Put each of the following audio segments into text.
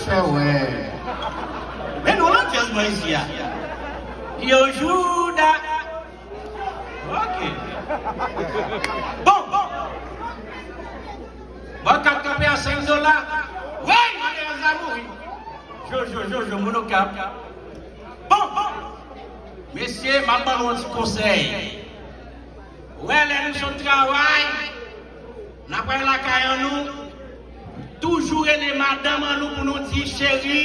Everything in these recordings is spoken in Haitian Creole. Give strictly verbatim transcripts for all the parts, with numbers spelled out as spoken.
Fè wè. Men nou lan djaz mwen isi a. Yo jouda. Ok. Bon. Bon, kat kanpe a senk dola. Wi, malerèz la mouri. Jojo, Jojo, moun Okap. Bon, bon. Mesye, m ap ban nou yon ti konsèy. Wè, lè nou sot travay, n ap al lakay an nou, toujou rele madanm an nou pou nou di, cheri,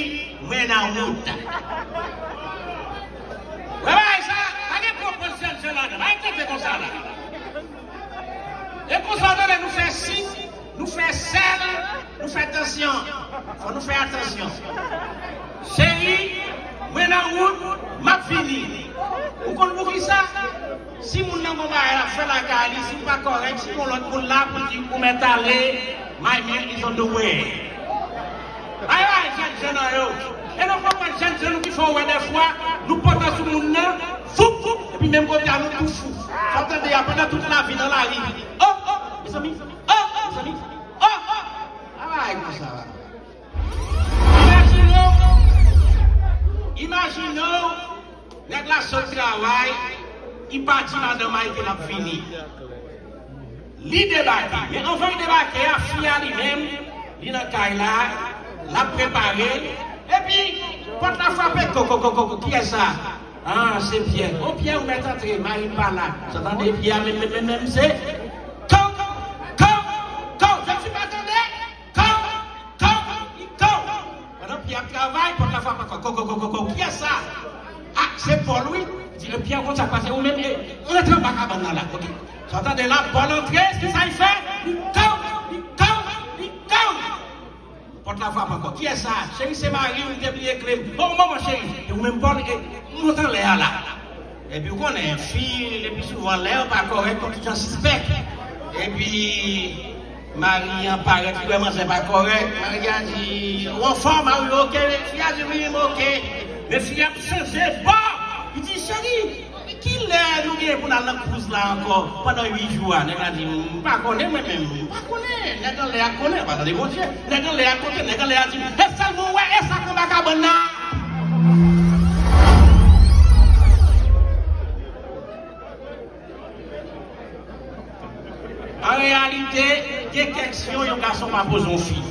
mwen nan wout. Wè bagay sa, pa gen pwopozisyon ladan, pa gen tete konsa la. E konsa, w tande, nou fè siy, nou fè sèl, nou fè tansyon. Fò nou fè atansyon. Cheri, mwen nan wout, m ap vini. Ou konn poukisa? Si moun nan gon bagay l ap fè lakay li, si l pa kòrèk, si gon lòt moun la pou di ou mèt ale, my man is on the way. Ay, ay, jèn, jèn an yo. E nou konprann jèn, jèn nou ki fè w wè dèfwa, nou pòte sou moun nan, foup, foup, epi menm kote a nou tou fou. Sa w tande a pandan tout lavi nan lari. Oh, oh, mezanmi, oh, mezanmi, oh, oh. Ay, konsa. Imajine w, imajine w, nèg la sot travay, li pa di madanm a li ke l ap vini. Li debake. Men anvan l debake a, fi a li menm, li nan kay la, l ap prepare, epi pòt la frape, koko, koko, koko, kiyès sa? Ah, se Pyè. O Pyè, ou mèt antre, mari m pa la. Sa tande Pyè a menm, menm, menm, menm, se koko, koko, koko, je suis pas tande. Kaw! Kaw! Kaw! Pandan Pyè ap travay, pòt la frape ankò. Koko, koko, koko, kiyès sa? Ah, se Pòl wi. Li di, e Pyè, konn sa k pase ou menm? E, rantre anba kabann nan la, oke? Sa w tande la, Pòl antre, kisa l fè? Li kaw! Li kaw! Li kaw! Pòt la frape ankò. Kiyès sa? Cheri, se mari m, m te bliye kle m. O, manman cheri, e ou menm Pòl, e, monte anlè a la. Epi ou konnen, fi, lepi souvan, lè yo pa kòrèk, yo toutan sispèk. Epi, mari an parèt, li wè manzè pa kòrèk. Mari a di, ou anfòm? A wi, oke. Fi a di, wi, m oke. Men fi a ap chanje bò. Li di, cheri, kilè nou gen pou n al nan kouz la ankò pandan uit jou a? Nèg la di, m pa konnen mwen menm, m pa konnen. Nèg anlè a konnen, pa tande Bondye. Nèg anlè a kote, nèg anlè a di, e sèlman w wè, e sa k anba kabann nan? An reyalite, gen kèksyon yon gason pa poze yon fi.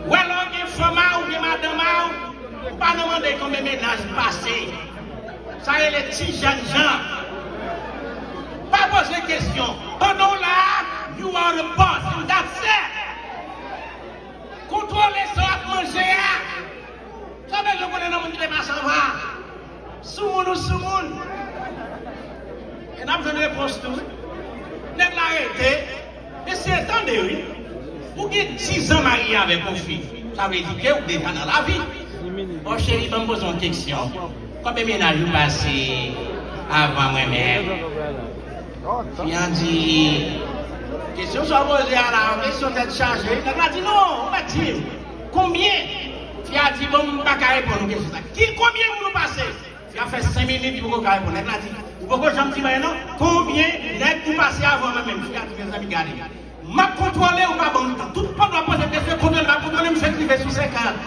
Wè lè w gen fanm a w, gen madanm a w, ou pa nan mande konbyen mennaj li pase. Sa rele ti jènjan. Pa poze kesyon. Pandan w la a, you are the boss, and that's it. Kontwole sa w ap manje a. Sa bezwen konnen nan moun ki te pase anvan. Soumoun ou soumoun. E n ap jwenn repons tou. Nèg la rete. Mesye, tande wi. Ou gen diz an marye avèk yon fi. Sa vle di ke ou deja nan lavi. Bon, cheri, ban m poze yon keksyon. Konbyen mennaj ou pase avan mwen menm? Fi an di, kesyon sa w poze a la, yon kesyon tèt chaje. Nèg la di, non, ou mèt di m. Konbyen? Fi a di, bon, m pa ka reponn ou kesyon sa. Ki, konbyen moun ou pase? Fi a fè senk minit, li poko ka reponn. Nèg la di, ou poko janm di m anyen non. Konbyen nèg ou pase avan mwen menm? Fi a di, mezanmi, gade. M ap kontwole, ou pa ban m tan. Tout pandan w ap poze kesyon, kontwole, m ap kontwole, m fèk rive sou senkant.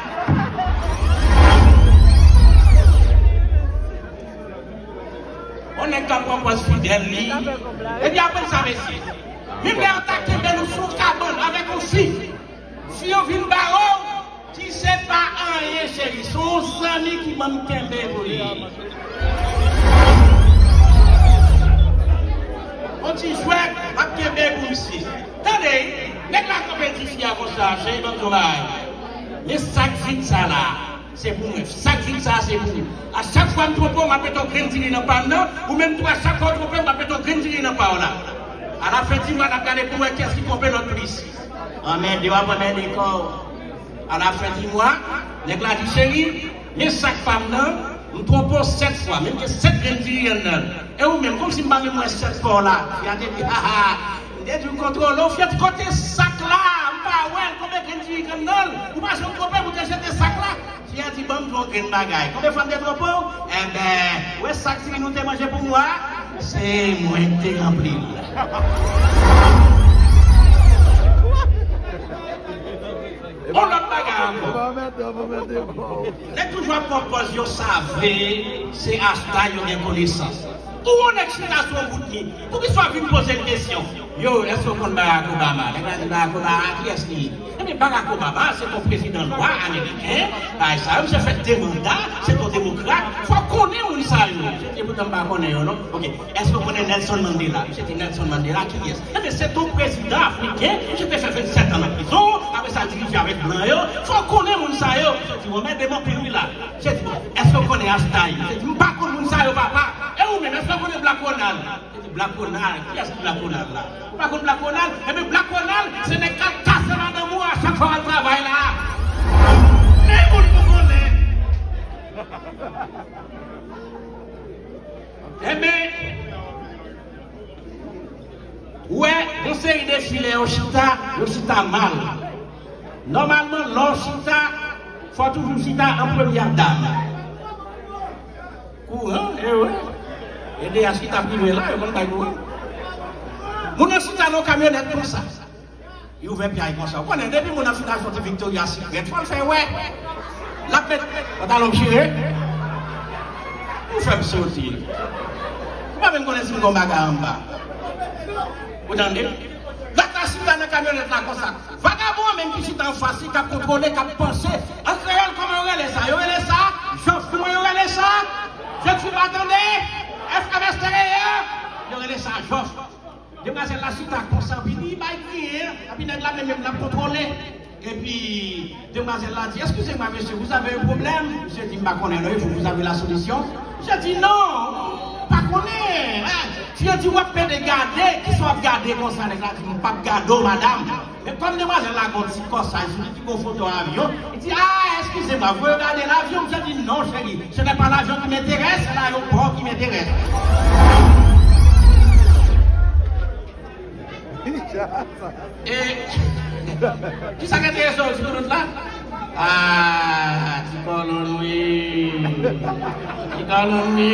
Yon nèg k ap pran pòz fidèl li. Epi apre sa, mesye, menm lè yo ta kenbe nou sou kabann avèk yon fi, fi yo vin bare w, di se pa anyen, cheri, se yon zanmi ki ban m kenbe pou li. On ti jwèt, m ap kenbe pou misye. Tande, nèg la kanpe di fi a konsa, cheri, ban m di w yon bagay. Men sa k vin sa la, se pou mwen. Sa k vin sa, se pou ou. A chak fwa m twonpe w, m ap mete yon grenn diri nan pa m nan. Ou menm tou, a chak fwa w twonpe m, m ap mete yon grenn diri nan pa w la. Alafen di mwa, n ap gade pou wè kiyès ki twonpe lòt plis. Anmède w ap anmède kò w. Alafen di mwa, nèg la di, cheri, men sak pa m nan, m twonpe w sèt fwa, men m gen sèt grenn diri anndan l. E ou menm, kòmsi m pa menm wè sèt pa w la. Fi a te di, ha, ha, m te di w kontwole w, fi a di, kote sak la? M pa wè l, konbyen grenn diri k anndan l? Ou pa janm twonpe m, ou te jete sak la? Fi a di, ban m di w yon grenn bagay. Konbyen fwa m te twonpe w? Enben, ou wè sak diri nou te manje pou mwa? Se mwen ki te ranpli l. Yon lòt bagay ankò. Nèg toujou ap pran pòz yo save, se asta yo gen konesans. Ou wè yon nèg chita sou yon bout mi, poukisa w vin poze l kesyon? Yo, èske w konn Barack Obama? Nèg la di Barack Obama, kiyès li ye? Ebyen, Barack Obama, se t on prezidan nwa ameriken, bagay sa yo, misye fè de manda, se t on demokrat, fò w konnen moun sa yo. Misye di, epoutan m pa konnen yo, non. Ok, èske w konnen Nelson Mandela? Misye di, Nelson Mandela, kiyès? Ebyen, se t on prezidan afriken ki te fè vennsèt an nan prizon, apre sa, l dirije avèk blan yo. Fò w konnen moun sa yo. Misye di, w anmède m anpil, wi, la. Misye di, bon, èske w konnen Asta? Misye di, m pa konn moun sa yo, papa. E ou menm, èske w konnen Black Ronald? Misye di, Black Ronald? Kiyès ki Black Ronald la? Ou pa konn Black Ronald? Ebyen, Black Ronald, se nèg k al kase madanm ou a chak fwa w al travay la. Men moun pou konnen. Ebyen, ou wè, yon seri de fi lè yo chita, yo chita mal. Nòmalman, lè w chita, fò w toujou chita an premyè dam. Kouran, e wi. E D H ki t ap rive la, yo konn bay kouran. Moun nan chita nan yon kamyonèt konsa. Li ouvè pye a konsa. Ou konnen, depi moun nan fin achte yon ti Victoria Secret, fò l fè wè. L ap met pantalon m chire. Ou fè m soti. Ou pa menm konnen si m gon bagay anba. Ou tande? Lòt la chita nan kamyonèt la konsa. Vagabon an menm ki chita anfas li, k ap kontwole, k ap panse. An kreyòl, kòman yo rele sa? Yo rele sa jòf. Kòman yo rele sa? Je suis pas tande. F M S T E A. Yo rele sa jòf. Demwazèl la chita konsa, epi li bay griyen, epi nèg la menm, menm l ap kontwole. Epi, demwazèl la di, excusez-moi, monsieur, vous avez un problème? Misye di, m pa konnen non, e vous, vous avez la solution? Misye di, non, pa konnen. Ah, si yo di w ap pede gade, kisa w ap gade konsa? Nèg la di, m p ap gade w, madanm. Men kòm demwazèl la gon ti kòsaj sou li ki gon foto avyon, li di, ah, excusez-moi, vous regardez l'avion? Misye di, non, chérie, ce n'est pas l'avion qui m'intéresse, c'est l'aéroport qui m'intéresse. E kisa k enterese w ti koulout la? Ah, ti kolonn wi. Ti kolonn wi.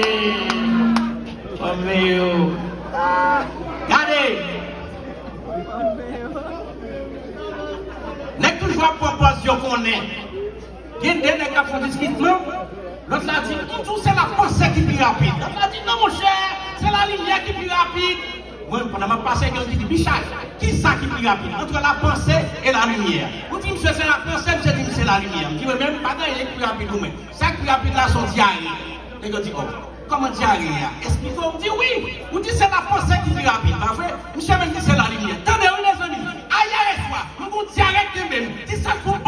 Fò m veye w. Gade! Nèg toujou ap pran pòz yo konnen. Gen de nèg k ap fè diskisyon, lòt la di, m di w se la panse ki pi rapid. Lòt la di, non, monchè, se la limyè ki pi rapid. Mwen, pandan m ap pase, gen yon ki di, Bichaj, ki sa ki pi rapid, entre la pensée et la lumière? Ou di, misye, se la panse, misye di, m se la limyè. M di, wi, men m pa gen anyen ki pi rapid ou menm. Sa k pi rapid la, se yon dyare. Nèg yo di, oh, kòman dyare a? Esplike w. M di, wi, ou di se la panse ki pi rapid, pa vre? Misye menm di se la limyè. Tande, wi, mezanmi, ayè swa, m gon dyare k kenbe m. Di sa k fè w